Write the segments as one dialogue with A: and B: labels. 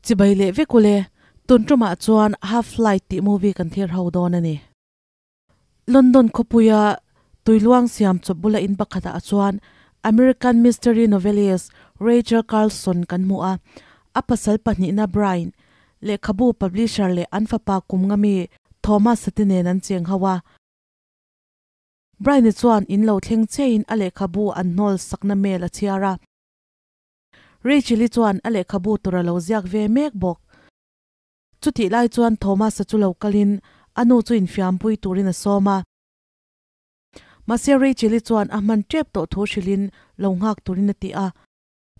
A: Chibai leh vek ule, tun tumah chuan Half Flight tih movie kan thlir ho dawn a ni. London khawpuia tuiluang siam chawp bula in pakhatah chuan American mystery novelist Rachel Carlson kan hmu a, a pasal pahnihna Brian, lehkhabu publisher leh an fapa kum nga mi Thomas-a te nen an cheng ho a. Brian-i chuan in lo thleng chiahin a lehkhabu an hnawl sakna mail a chhiar a. Rachel-i chuan a lehkhabu tur a lo ziak ve mek bawk. Chutih lai chuan Thomas-a chu lo kalin a nu chu infiampui turin a sawm a. Mahse Rachel-i chuan a hman tep tawh thu hrilhin lo nghak turin a ti a.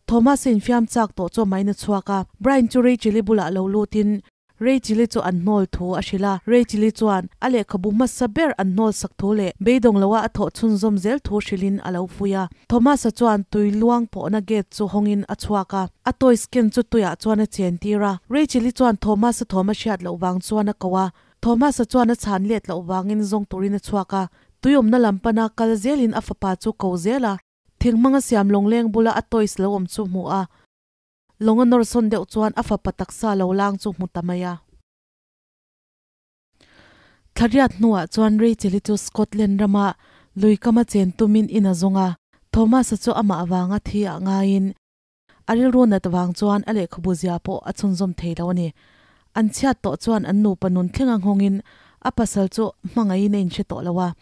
A: Thomas-a infiam chak tawh chu amahin a chhuak a. Brian chu Rachel-i bulah lo lutin Rachel-i chu an hnawl thu a hrilh a, Rachel-i chuan a lehkhabu hmasa ber an hnawl sak thu leh beidawng loa a thawh chhunzawm zel thu hrilhin a lo fuih a. Thomas-a chuan tui luang pawhna gate chu hawngin a chhuak a, a toys ken chu tuiah chuan a chen tir a. Rachel-i chuan Thomas-a thawm a hriat loh vang chuan a ko a, Thomas-a chuan a chhan let loh vangin zawng turin a chhuak a, tui awmna lam pana kal zelin a fapa chu ko zel a, thing hmanga siam lawngleng bula a toys lo awm chu hmu a. Lawng a nawr sawn deuh chuan a fapa taksa lo lang chu hmu ta mai a. Thlariat hnuah chuan Rachel-i chu Scotland rama lui kama chen tumin in a zawng a. Thomas-a chu amah avanga thi ah ngaiin a rilru nat vang chuan a lehkhabu zia pawh a chhunzawm thei lo a ni. An chhiat tawh chuan an nupa nun thleng a nghawngin a pasal chu hmangaihin a inhre tawh lo a.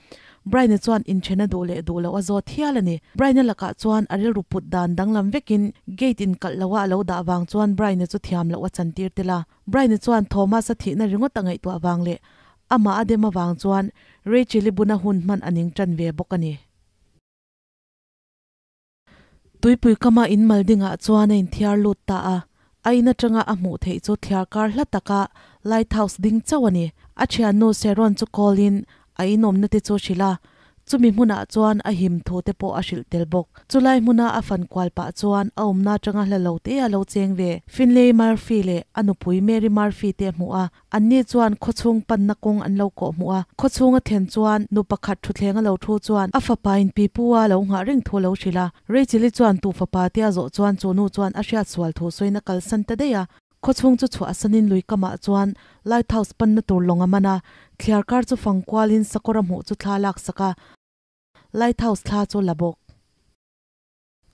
A: Brian-a chuan inṭhen a duh leh duh loh a zawt hial a ni. Brian-a lakah chuan a rilru put dan danglam vekin gate inkalh loha a lo dah vang chuan Brian-a chu thiam loh a chantir tel a. Brian-a chuan Thomas-a thihna ringawt a ngaihtuah vang leh amah a dem avang chuan Rachel-i buna hun hman a ning ṭan ve bawk a ni. Tuipui kama in mal dingah chuan a inthiar lut ta a, a in atanga a hmuh theih chu thliar kar hla taka lighthouse ding chauh a ni. A thiannu Sharon chu call in a inawmna te chu hrilh a, chumi hmunah chuan a him thu te pawh a hrilh tel bawk. Chulai hmuna a fan kual pah chuan a awmna atanga hla lo te a lo cheng ve. Finlay Murphy leh a nupui Mary Murphy te a hmuh a, Anni chuan khawchhung panna kawng an lo kawh hmuh a, khawchhung a thlen chuan nu pakhat thutthleng a lo thu chuan a fapa in pipu a lo nghah reng thu a lo hrilh a. Rachel-i chuan tu fapa te a zawh chuan chu nu chuan a hriat sual thu sawiin a kalsan ta daih a. Khawchhung chu chhuah sanin lui kamah chuan lighthouse panna tur lawng a man a, thliar kar chu fang kualin sakawr a hmuh chu thla lak sak a, lighthouse thla chu la bawk.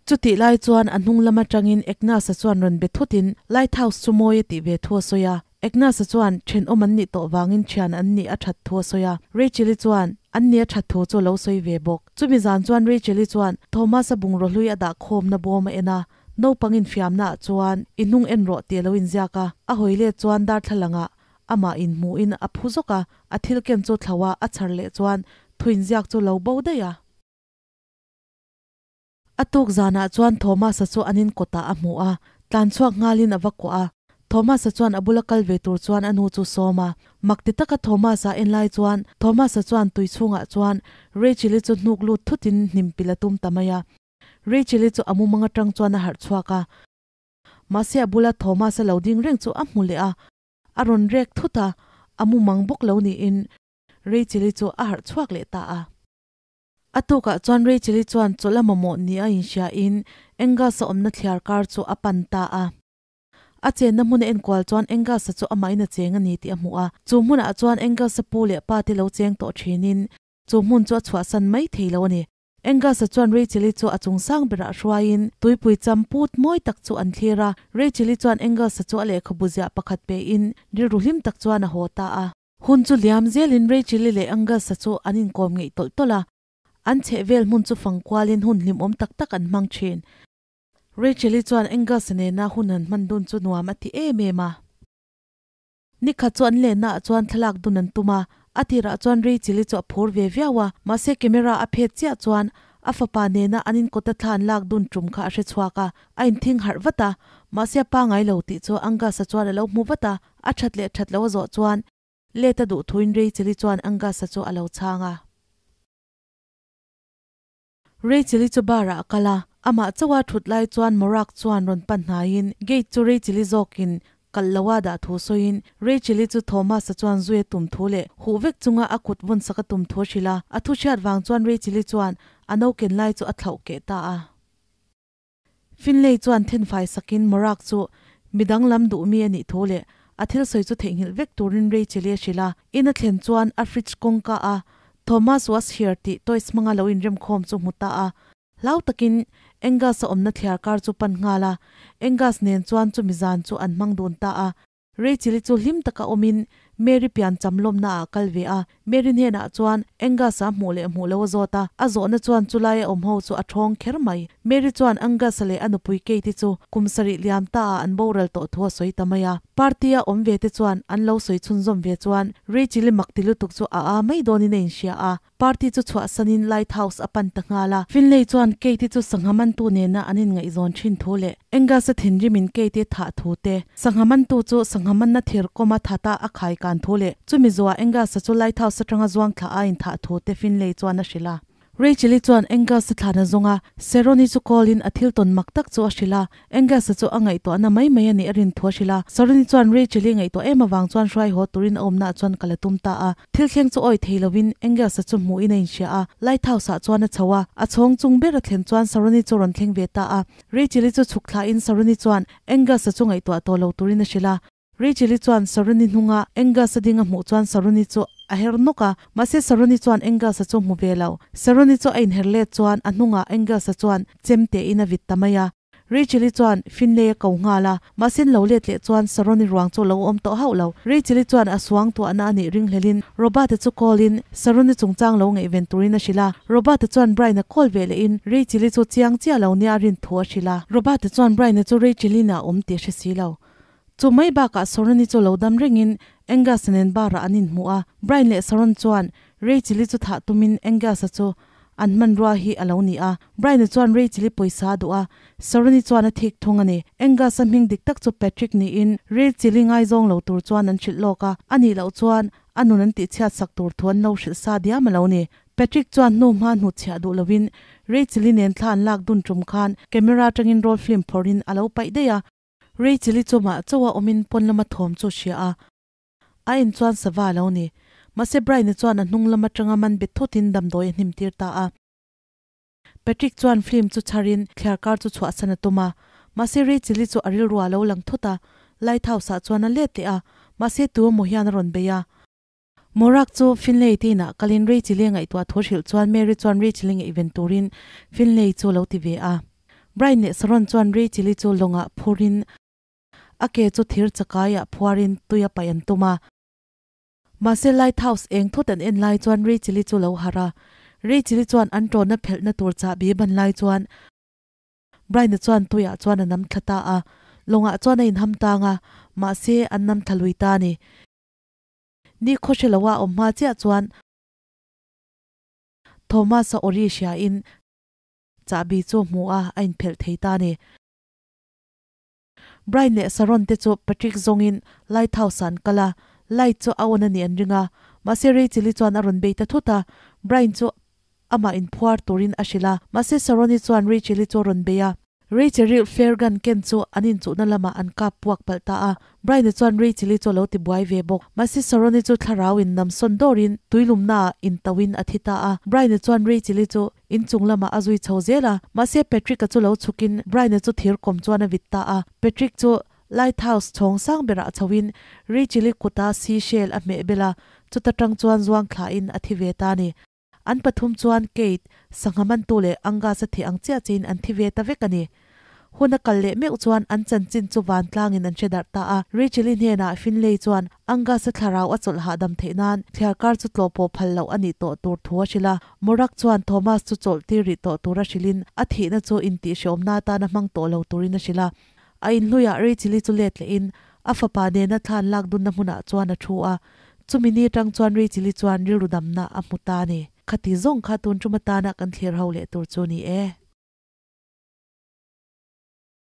A: Chutih lai chuan a hnung lam atangin Agnes-a chuan rawn be thutin Lighthouse chu mawi a tih ve thu a sawi a. Agnes-a chuan thenawm an nih tawh vangin thian an nih a that thu a sawi a. Rachel-i chuan an nih a that thu chu a lo sawi ve bawk. Chumi zan chuan Rachel-i chuan Thomas-a bungraw hlui a dah khawmna bawm a en a, naupang infiamnaah chuan i hnung en rawh tih a lo inziak a. A hawi let chuan darthlalangah amah inhmuhin a phu zawk a, a thil ken chu thlauh a, a chhar leh chuan thu inziak chu lo bo daih a. A tuk zanah chuan Thomas-a chu an in kawtah a hmu a, tlan chhuak nghalin a va kuah a. Thomas-a chuan a bula kal ve tur chuan a nu chu sawm a. Mak ti taka Thomas-a en lai chuan Thomas-a chuan tui chhungah chuan Rachel-i chu hnuk lut thutin hnim pil a tum ta mai a. Rachel-i chu a mumang atang chuan a harh chhuak a. Mahse a bula Thomas-a lo ding reng chu a hmu leh a, a rawn rek thut a, a mumang bawk lo niin Rachel-i chu a harh chhuak leh ta a. A tukah chuan Rachel-i chuan chawlh a mamawh ni a inhriain Angus-a awmna thliar kar chu a pan ta a. A chenna hmun a enkual chuan Angus-a chu amahin a cheng a ni tih a hmuh a. Chu hmunah chuan Angus-a pu leh pa te lo cheng tawh thinin chu hmun chu a chhuahsan mai thei lo a ni. Angus-a chuan Rachel-i chu a chung sang berah hruaiin tuipui cham put mawi tak chu an thlir a. Rachel-i chuan Angus-a chu a lehkhabu ziah pakhat pein rilru hlim tak chuan a haw ta a. Hun chu liam zelin Rachel-i leh Angus-a chu an inkawm ngeih tawlh tawlh a, an chheh vel hmun chu fang kualin hun hlimawm tak tak an hmang thin. Rachel-i chuan Angus-a nena hun an hman dun chu nuam a ti em em a. Nikhat chu an lennaah chuan thlalak dun an tum a, a tirah chuan Rachel-i chu a phur ve viau a, mahse camera a phet chiah chuan a fapa nena an inkawta thla an lak dun tum kha a hre chhuak a, a inthing harh vat a, mahse a pangai lo tih chu Angus-a chuan a lo hmu vat a. A that leh that lo a zawh chuan let a duh thuin Rachel-i chuan Angus-a chu a lo chhang a. Rachel-i chu bar-ah a kal a, amah chauha thut lai chuan Morag chuan rawn pan hnaiin gate chu Rachel-i zawkin kalh loa dah thu sawiin Rachel-i chu Thomas-a chuan zui a tum thu leh huh vek chunga a kut vawn sak a tum thu a hrilh a, a thu hriat vang chuan Rachel-i chuan a no ken lai chu a thlauh keh ta a. Finlay chuan thenfai sakin Morag chu midang lam duh mi a nih thu leh a thil sawi chu theihnghilh vek turin Rachel-i a hrilh a. In a thlen chuan a fridge kawngka a Thomas was here tih toys hmanga lo inremkhawm chu hmu ta a. Hlau takin Angus a awmna thliar kar chu pan nghal a, Angus nen chuan chumi zan chu an hmang dun ta a. Rachel-i chu hlim taka awmin Mary pian cham lawmna ah a kal ve a, Mary hnenah chuan Angus-a hmuh leh hmuh lo a zawt a, a zawhna chuan chulai a awm ho chu a thawng kher mai. Mary chuan Angus-a leh a nupui Kate-i chu kum sarih liam ta ah an boral tawh thu a sawi ta mai a. Party-a awm ve te chuan an lo sawi chhunzawm ve chuan Rachel-i mak ti lutuk chu a aa mai dawnin a inhria a. Party chu chhuahsanin Lighthouse a pan ta nghal a. Finlay chuan Kate-i chu sangha mantu nena an inngaihzawn thin thu leh Angus-a thinrimin Kate-i thah thu te, sangha mantu chu sangha manna thir kawma thata a khai kan thu leh chumi zuah Angus-a chu Lighthouse atanga zuang thlah a inthah thu te Finlay chuan a hrilh a. Rachel-i chuan Angus-a thlan a zawng a, Sharon-i chu call-in a thil tawn mak tak chu a hrilh a. Angus-a chu a ngaihtuahna mai mai a nih a rin thu a hrilh a. Sharon-i chuan Rachel-i ngaihtuah em avang chuan hruai haw turin a awmnaah chuan kal a tum ta a. Thil thleng chu awi thei lovin Angus-a chu hmuhin a inhria a. Lighthouse-ah chuan a chho a, a chhawng chung ber a thlen chuan Sharon-i chu rawn thleng ve ta a. Rachel-i chu chhuk thlahin Sharon-i chuan Angus-a chu ngaihtuah tawh lo turin a hrilh a. Rachel-i chuan Saruni hnunga Angus-a ding a hmuh chuan Saruni chu a her nawk a, mahse Saruni chuan Angus-a chu hmu ve lo. Saruni chu a inher let chuan a hnungah Angus-a chuan chem tein a vit ta mai a. Rachel-i chuan Finlay a ko nghal a, mahse an lo let leh chuan Saruni ruang chu a lo awm tawh hauh lo. Rachel-i chuan a suang tuahna a nih ringhlelin Robert-a chu call-in Saruni chungchang lo ngaihven turin a hrilh a. Robert-a chuan Brian-a call ve lehin Rachel-i chu chiang chiah lo nia a rin thu a hrilh a. Robert-a chuan Brian-a chu Rachel-in a awm tih a hre si lo. Chu mai bakah Soren-i chu lo dam rengin Angus-a nen bar-ah an inhmuh a, Brian leh Soren chuan Rachel-i chu thah tumin Angus-a chu an hmanrua hi a lo ni a. Brian-a chuan Rachel-i pawisa a duh a, Soren-i chuan a thik thung a ni. Angus-a hming dik tak chu Patrick niin Rachel-i ngaizawng lo tur chuan an hrilh lawk a, a nih loh chuan a nun an tihchhiat sak tur thu an lo hrilh sa diam a lo ni. Patrick chuan hnu hma hnutchhiah duh lovin Rachel-i nen thla an lak dun tum khan camera atangin roll film phawrhin a lo paih daih a. Rachel-i chu mah chauha awmin pawn lama thawm chu a hria a, a en chuan sava a lo ni. Mahse Brian-a chuan a hnung lam atanga man bet thutin damdawi a hnim tir ta a. Patrick chuan film chu chharin thliar kar chu chhuahsan a tum a, mahse Rachel-i chu a rilru a lo lang thut a, lighthouse-ah chuan a let leh a, mahse tu emaw hian a rawn bei a. Morag chu Finlay te inah kalin Rachel-i a ngaihtuah thu hrilh chuan Mary chuan Rachel-i ngaihven turin Finlay chu a lo ti ve a. Brian leh Saron chuan Rachel-i chu lawngah phurin a ke chu thir chakaiah phuarin tui a paih an tum a. Mahse lighthouse eng thut an en lai chuan Rachel-i chu lo harh a. Rachel-i chuan an ṭawna phelhna tur chahbi ban lai chuan Brian-a chuan tuiah chuan a nam thla ta a. Lawngah chuan a inham tang a, mahse an nam thla lui ta a ni. Ni khawhre loa a awm hma chiah chuan Thomas-a awri hriain chahbi chu hmu a, a inphelh thei ta a ni. Brian leh Saron te chu Patrick zawngin lighthouse-ah an kal a, light chu a on a nih an ring a, mahse Rachel-i chuan a rawn bei ta thut a, Brian chu amah inphuar turin a hrilh a, mahse Saron-i chuan Rachel-i chu a rawn bei a. Rachel-i flare gun ken chu an inchuhna lamah an kap puak palh ta a, Brian-a chuan Rachel-i chu a lo ti buai ve bawk. Mahse Saron-i chu thlarau-in namsawn dawrin tuilumnaah intauhin a thi ta a, Brian-a chuan Rachel-i chu inchung lamah a zui chho zel a, mahse Patrick-a chu lo chhukin Brian-a chu thir kawm chuan a vit ta a, Patrick chu Lighthouse chhawng sang berah chhoin Rachel-i kuta seashell a hmeh bel a, chuta tang chuan zuang thlahin a thi ve ta a ni. An pathum chuan Kate, sangha mantu leh Angus-a thih ang chiah chiin an thi ve ta vek a ni. Hun a kal leh meuh chuan an chanchin chu vantlangin an hre darh ta a. Rachel-i hnenah Finlay chuan Angus-a thlarau a chawlh hahdam theih nan thliarkar chu tlawh pawh phal loh a nih tawh tur thu a hrilh a. Morag chuan Thomas chu chawlh tir rih tawh tur a hrilhin a thihna chu intihhreawmna atan a hmang tawh lo turin a hrilh a. A inhluiah Rachel-i chu let lehin a fapa nena thlan lak dunna hmunah chuan a thu a. Chumi ni atang chuan Rachel-i chuan rilru damna a hmu ta a ni. Khati zawng kha tun tum atana kan thlir ho leh tur chu ni e.